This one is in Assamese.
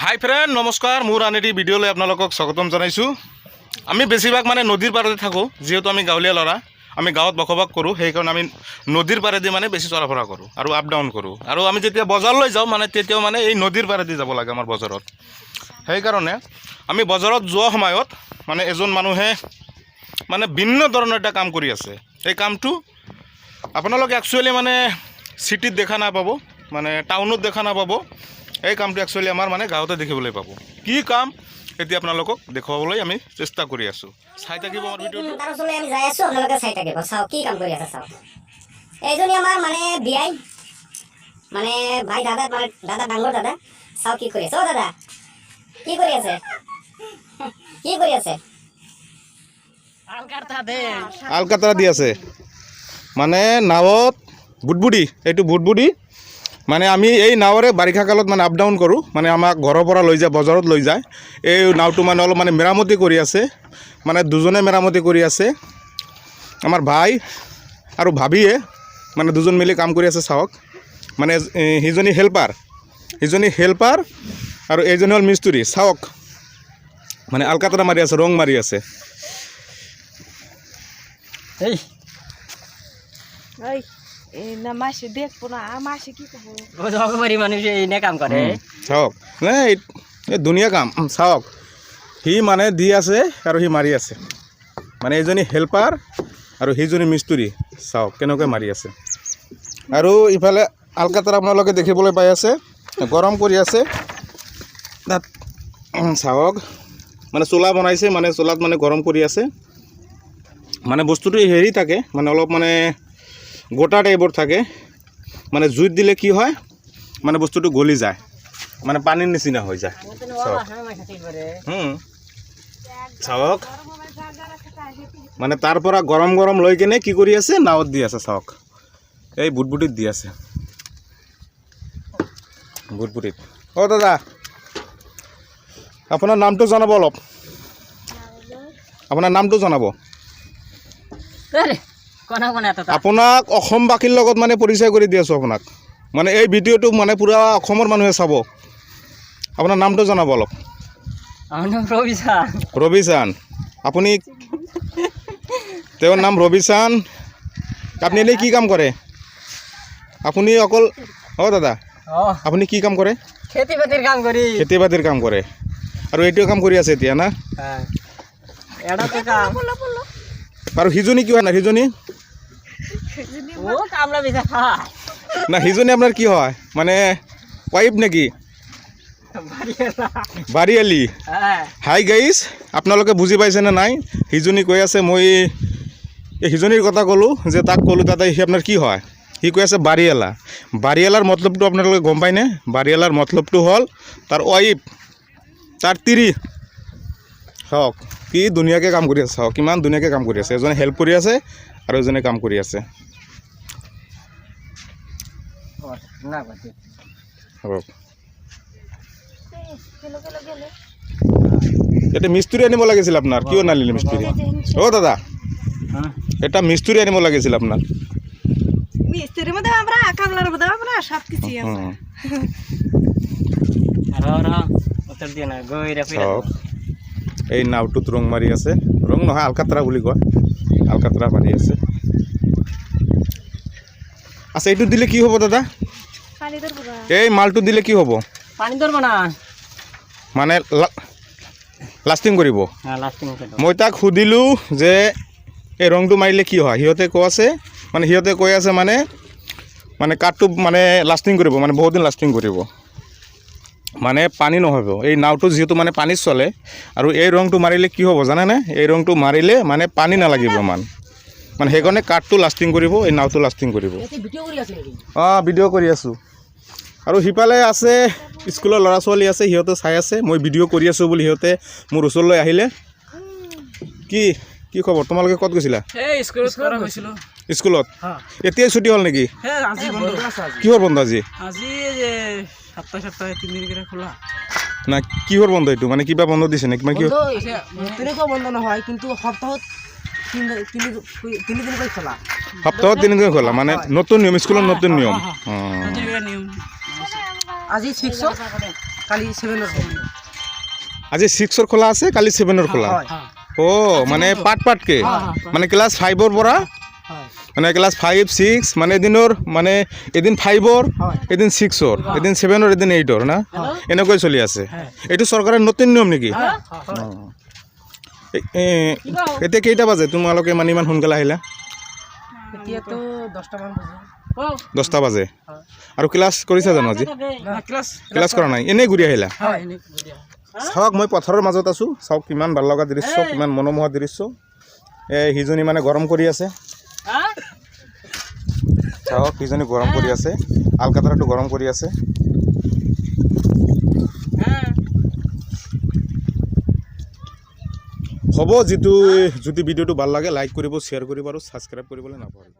হাই ফ্ৰেণ্ড, নমস্কাৰ। মোৰ আন এটি ভিডিঅ'লৈ আপোনালোকক স্বাগতম জনাইছোঁ। আমি বেছিভাগ মানে নদীৰ পাৰতে থাকোঁ। যিহেতু আমি গাঁৱলীয়া ল'ৰা, আমি গাঁৱত বসবাস কৰোঁ, সেইকাৰণে আমি নদীৰ পাৰেদি মানে বেছি চলা ফুৰা কৰোঁ আৰু আপ ডাউন কৰোঁ। আৰু আমি যেতিয়া বজাৰলৈ যাওঁ, মানে তেতিয়াও মানে এই নদীৰ পাৰেদি যাব লাগে আমাৰ বজাৰত। সেইকাৰণে আমি বজাৰত যোৱা সময়ত মানে এজন মানুহে মানে ভিন্ন ধৰণৰ এটা কাম কৰি আছে। এই কামটো আপোনালোকে একচুৱেলি মানে চিটিত দেখা নাপাব, মানে টাউনত দেখা নাপাব। এই কামটো একচুৱেলি আমাৰ মানে গাঁৱতে দেখিবলৈ পাব। কি কাম, এতিয়া আপোনালোকক দেখুৱাবলৈ আমি চেষ্টা কৰি আছোঁ। চাই থাকিব আমাৰ ভিডিঅ'টো। তাৰ ওচৰলৈ আমি যাই আছো, আপোনালোকে চাই থাকিব। চাওক, কি কাম কৰি আছে চাওক। এইজনী আমাৰ মানে বিয়াই, মানে ভাই, দাদা, মানে দাদা, ডাঙৰ দাদা। চাওক কি কৰি আছে। অ' দাদা, কি কৰি আছে? কি কৰি আছে? আলকাতৰা দি আছে মানে নাৱত। বুটবুডি, এইটো বুটবুডি। মানে আমি এই নাৱৰে বাৰিষা কালত মানে আপ ডাউন কৰোঁ। মানে আমাক ঘৰৰ পৰা লৈ যায়, বজাৰত লৈ যায়। এই নাওটো মানে অলপ মানে মেৰামতি কৰি আছে, মানে দুজনে মেৰামতি কৰি আছে। আমাৰ ভাই আৰু ভাবিয়ে মানে দুজন মিলি কাম কৰি আছে। চাওক, মানে সিজনী হেল্পাৰ, সিজনী হেল্পাৰ আৰু এইজনী হ'ল মিস্ত্ৰী। চাওক, মানে আলকাতৰা মাৰি আছে, ৰং মাৰি আছে। এই। এই এই না, মাসে দেখবো না, মাসে কি করবো? পারি মানুষ এনে কাম কৰে। চাওক নে, এই ধুনীয়া কাম। চাওক, সি মানে দি আছে আৰু সি মাৰি আছে। মানে এইজনী হেল্পাৰ আৰু সিজনী মিস্ত্ৰী। চাওক কেনেকৈ মাৰি আছে। আৰু ইফালে আলকাতৰা আপোনালোকে দেখিবলৈ পাই আছে, গৰম কৰি আছে তাত। চাওক, মানে চোলা বনাইছে, মানে চোলাত মানে গৰম কৰি আছে। মানে বস্তুটো হেৰি থাকে, মানে অলপ মানে গোটা টাইপৰ থাকে। মানে জুইত দিলে কি হয়, মানে বস্তুটো গলি যায়, মানে পানীৰ নিচিনা হৈ যায়। চাওক, চাওক, মানে তাৰ পৰা গৰম গৰম লৈ কেনে কি কৰি আছে, নাৱত দি আছে। চাওক, এই বুটবুটিত দি আছে, বুটবুটিত। অ' দাদা, আপোনাৰ নামটো জনাব অলপ। আপোনাৰ নামটো জনাব। কোনা কোনা এটা। আপোনাক অসমবাসীৰ লগত মানে পৰিচয় কৰি দি আছোঁ আপোনাক। মানে এই ভিডিঅ'টো মানে পূৰা অসমৰ মানুহে চাব। আপোনাৰ নামটো জনাব অলপ। আমাৰ নাম ৰবি শাহ। ৰবি চান। আপুনি, তেওঁৰ নাম ৰবি চান। আপুনি এনেই কি কাম কৰে? আপুনি অকল, অঁ দাদা। ও। আপুনি কি কাম কৰে? খেতি বাতিৰ কাম কৰি। খেতি বাতিৰ কাম কৰে আৰু এইটো কাম কৰি আছে এতিয়া না? হ্যাঁ, এটা তো কাম। আৰু সিজনী কি হয় না, সিজনী? ও কামলা বেচা খায়। না, সিজনী আপোনাৰ কি হয়, মানে ৱাইফ নেকি? বাৰিয়ালি। হ্যাঁ। হাই গাইছ, আপোনালোকে বুজি পাইছেনে নাই? সিজনী কৈ আছে, মই এই সিজনীৰ কথা ক'লোঁ যে তাক ক'লোঁ, দাদা, সি আপোনাৰ কি হয়? সি কৈ আছে বাৰিয়ালা। বাৰিয়ালাৰ মতলবটো আপোনালোকে গম পায়নে? বাৰিয়ালাৰ মতলবটো হ'ল তাৰ ৱাইফ, তাৰ তিৰি। চাওক, কি ধুনীয়াকৈ কাম কৰি আছে। চাওক, কিমান ধুনীয়াকৈ কাম কৰি আছে। এজনে হেল্প কৰি আছে আৰু এজনে কাম কৰি আছে। না কৰতে। হ'ব। এটা মিস্ত্ৰী আনিব লাগিছিল আপোনাৰ। কিয় নানিলে মিস্ত্ৰী? অ' দাদা। হ্যাঁ। এটা মিস্ত্ৰী আনিব লাগিছিল আপোনাৰ। মিস্ত্ৰিৰ মধ্যে আমৰা, কামলাৰ মধ্যে আমৰা, সব কিছু আছে। আৰ আৰ উত্তৰ দিয়ে না গইৰা ফিৰা। চাওক, এই নাওটোত ৰং মাৰি আছে। ৰং নহয়, আলকাতৰা বুলি কয়। আলকাতৰা মাৰি আছে। আচ্ছা, এইটো দিলে কি হ'ব দাদা? পানি ধরবো না। এই মালটো দিলে কি হ'ব? পানি ধরবো না। মানে লাষ্টিং কৰিব। হ্যাঁ, লাস্টিং কৰে। মই তাক সুধিলোঁ যে এই ৰংটো মাৰিলে কি হয়? সিহঁতে কৈ আছে, মানে সিহঁতে কৈ আছে, মানে মানে কাঠটো মানে লাষ্টিং কৰিব, মানে বহুত দিন লাষ্টিং কৰিব, মানে পানী নহ'ব। এই নাওটো যিহেতু মানে পানীত চলে আৰু এই ৰংটো মাৰিলে কি হ'ব জানেনে? এই ৰংটো মাৰিলে মানে পানী নালাগিব ইমান, মানে সেইকাৰণে কাঠটো লাষ্টিং কৰিব, এই নাওটো লাষ্টিং কৰিব। অঁ, ভিডিঅ' কৰি আছোঁ। আৰু সিফালে আছে স্কুলৰ ল'ৰা ছোৱালী আছে, সিহঁতে চাই আছে। মই ভিডিঅ' কৰি আছোঁ বুলি সিহঁতে মোৰ ওচৰলৈ আহিলে। কি কি খবৰ? তোমালোকে ক'ত গৈছিলা? এই স্কুলত কৰা গৈছিলো। স্কুলত? হ্যাঁ। এতিয়াই ছুটি হ'ল নেকি? হ্যাঁ, আজি বন্ধ আছে আজি। কিহৰ বন্ধ আজি? আজি এই যে সপ্তাহে সপ্তাহে 3 দিন কৰে খোলা। না, কিহৰ বন্ধ এইটো? মানে কিবা বন্ধ দিছে নেকি? মানে কি? তেনেকুৱা বন্ধ নহয়, কিন্তু সপ্তাহত তিনি তিনিদিনকৈ খোলা। সপ্তাহত 3 দিন খোলা, মানে নতুন নিয়ম, স্কুলৰ নতুন নিয়ম। অঁ। নতুন নিয়ম। আজি 6। কালি ছেভেনৰ হ'ব। আজি ছিক্সৰ খোলা আছে, কালি ছেভেনৰ খোলা? হয়। অ' মানে পাৰ্ট পাৰ্টকে, মানে ক্লাছ ফাইভৰ পৰা, মানে ক্লাছ ফাইভ ছিক্স, মানে এদিনৰ, মানে এদিন ফাইভৰ, এদিন ছিক্সৰ, এদিন ছেভেনৰ, এদিন এইটৰ না, এনেকৈ চলি আছে। এইটো চৰকাৰৰ নতুন নিয়ম নেকি? অঁ। এতিয়া কেইটা বাজে? তোমালোকে মানে ইমান সোনকালে আহিলা? এতিয়াতো 10টামান বাজে। 10টা বাজে। আৰু ক্লাছ কৰিছা জানো আজি? ক্লাছ ক্লাছ কৰা নাই, এনেই ঘূৰি আহিলা? হয়। চাওক, মই পথাৰৰ মাজত আছোঁ। চাওক, কিমান ভাল লগা দৃশ্য, কিমান মনোমোহা দৃশ্য। এই সিজনী মানে গৰম কৰি আছে। চাওক, সিজনী গৰম কৰি আছে, আলকাতৰাটো গৰম কৰি আছে। হ'ব, যিটো যদি ভিডিঅ'টো ভাল লাগে, লাইক কৰিব, শ্বেয়াৰ কৰিব আৰু ছাবস্ক্ৰাইব কৰিবলৈ নাপাহৰিব।